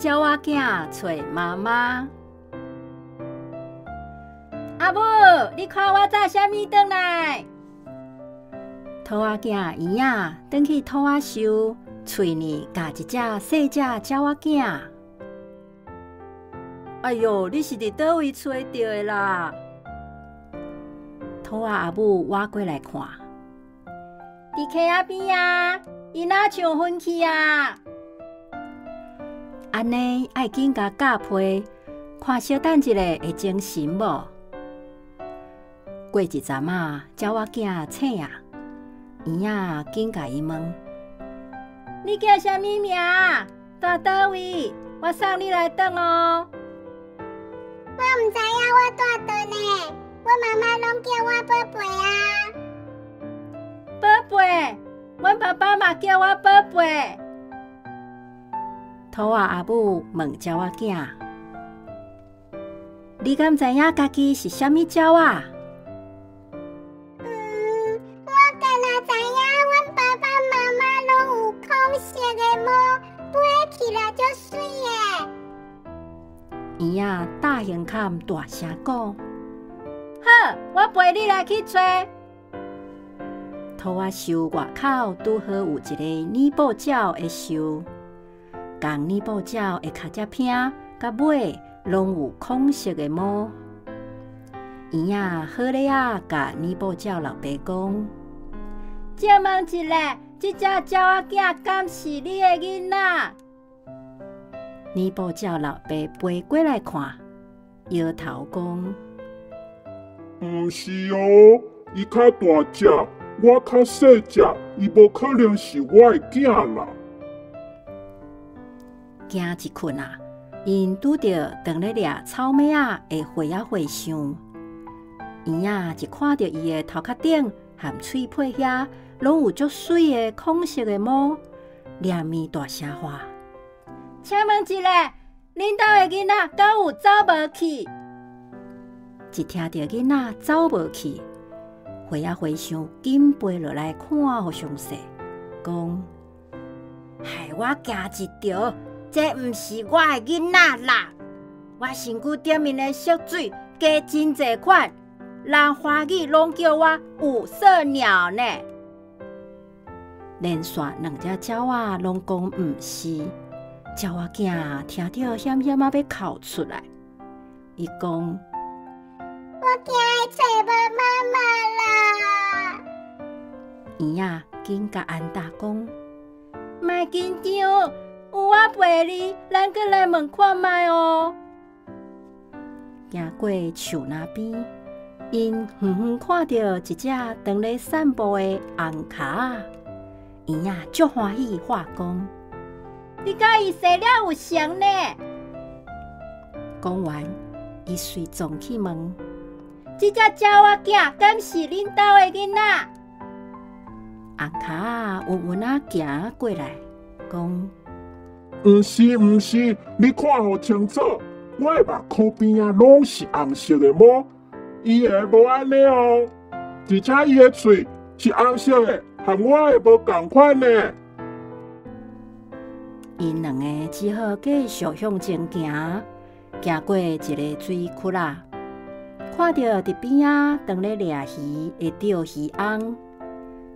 鳥仔囝揣媽媽。阿母，你看我載啥物轉來？兔仔囝圓仔轉去兔仔岫，喙呢咬一隻細隻鳥仔囝。哎喲，你是佇佗位揣著的啦？兔仔阿母倚過來看，佇溪仔邊啊，伊若像昏去啊？按呢愛緊共咬皮，看小等一下會精神無？過一陣仔，鳥仔囝醒啊，圓仔緊共伊問：你叫啥物名？蹛佗位？我送你來轉哦。我毋知影我蹛佗呢，我媽媽攏叫我寶貝啊。寶貝，阮爸爸嘛叫我寶貝。兔仔阿母問鳥仔囝：你敢知影家己是啥物鳥仔？嗯，我敢若知影，阮爸爸媽媽攏有孔色的毛，飛起來足媠的。圓仔大胸坎大聲講：好，我陪你來去揣。兔仔岫外口拄好有一个乳布鳥的岫，仝乳布鳥的跤脊骿佮尾攏有孔色的毛。圓仔好咧仔，共乳布鳥老爸講：借問一下，這隻鳥仔囝敢是你的囡仔？乳布鳥老爸飛過來看，搖頭講：毋是哦，伊較大隻，我較細隻，伊無可能是我的囝啦。行一困啊，𪜶拄著當咧掠草莓仔的花仔和尚。圓仔一看著伊的頭殼頂和喙皮遐攏有足媠的孔色的毛，連面大聲喊：請問一下，恁兜的囡仔敢有走無去？一聽著囡仔走無去，花仔和尚緊飛落來看予詳細，講：害我驚一趒，這毋是我的囡仔啦！我身軀頂面的色水加真濟款，人華語攏叫我五色鳥呢。連續兩隻鳥仔攏講毋是，鳥仔囝聽著險險仔欲哭出來。伊講：我驚會揣無媽媽啦！圓仔緊共安搭講：莫緊張，有我陪你，咱閣來問看覓哦。行過樹林邊，𪜶遠遠看著一隻當咧散步的紅跤仔，圓仔足歡喜喊講：你佮伊生了有成呢！講完，伊隨撞去問：這隻鳥仔囝敢是恁兜的囡仔？紅跤仔穩穩仔行過來，講：毋是毋是，你看予清楚，我的目眶邊仔攏是紅色的毛，伊的無按呢哦，而且伊的喙是紅色的，和我的無仝款呢。𪜶兩个只好繼續向前行，行過一个水窟仔，看著佇邊仔當咧掠魚的釣魚翁，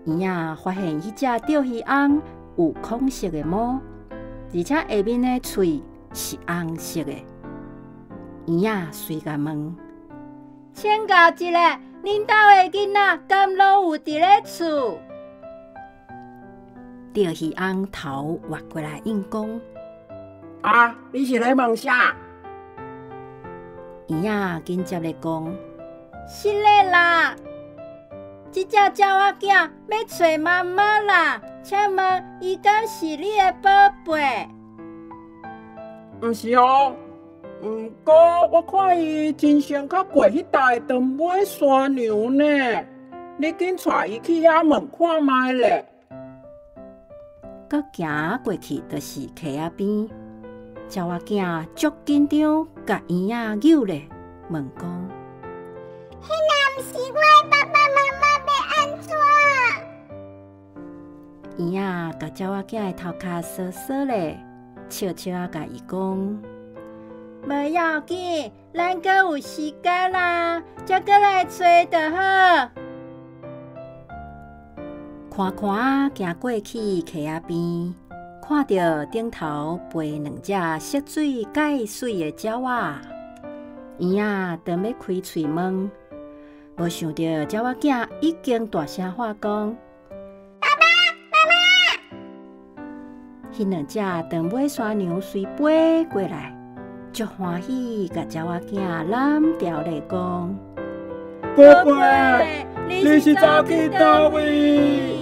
圓仔發現彼隻釣魚翁有孔色的毛，而且下面的喙是紅色的。圓仔隨共問：請教一下，恁兜的囡仔敢攏有佇咧厝？釣魚翁頭倚過來應講：啊，你是咧問啥？圓仔緊接咧講：是的啦，這隻鳥仔囝欲揣媽媽啦，請問伊敢是你的寶貝？毋是哦，毋過我看伊精神較過彼搭的長尾山羊呢。你緊帶伊去遐問看覓咧。閣行過去，就是溪仔邊。鳥仔囝足緊張，共圓仔搝咧，問講：彼若毋是我的爸爸媽媽欲按怎？圓仔共鳥仔囝的頭殼梳梳咧，笑笑仔共伊講：無要緊，咱閣有時間啦，才閣來揣就好。寬寬仔行過去溪仔邊，看著頂頭飛兩隻色水蓋媠的鳥仔，圓仔當欲開喙問，無想著鳥仔囝已經大聲喊講：爸爸媽媽！彼兩隻長尾山羊隨飛過來，足歡喜，共鳥仔囝攬牢咧講：寶貝，你是走去佗位？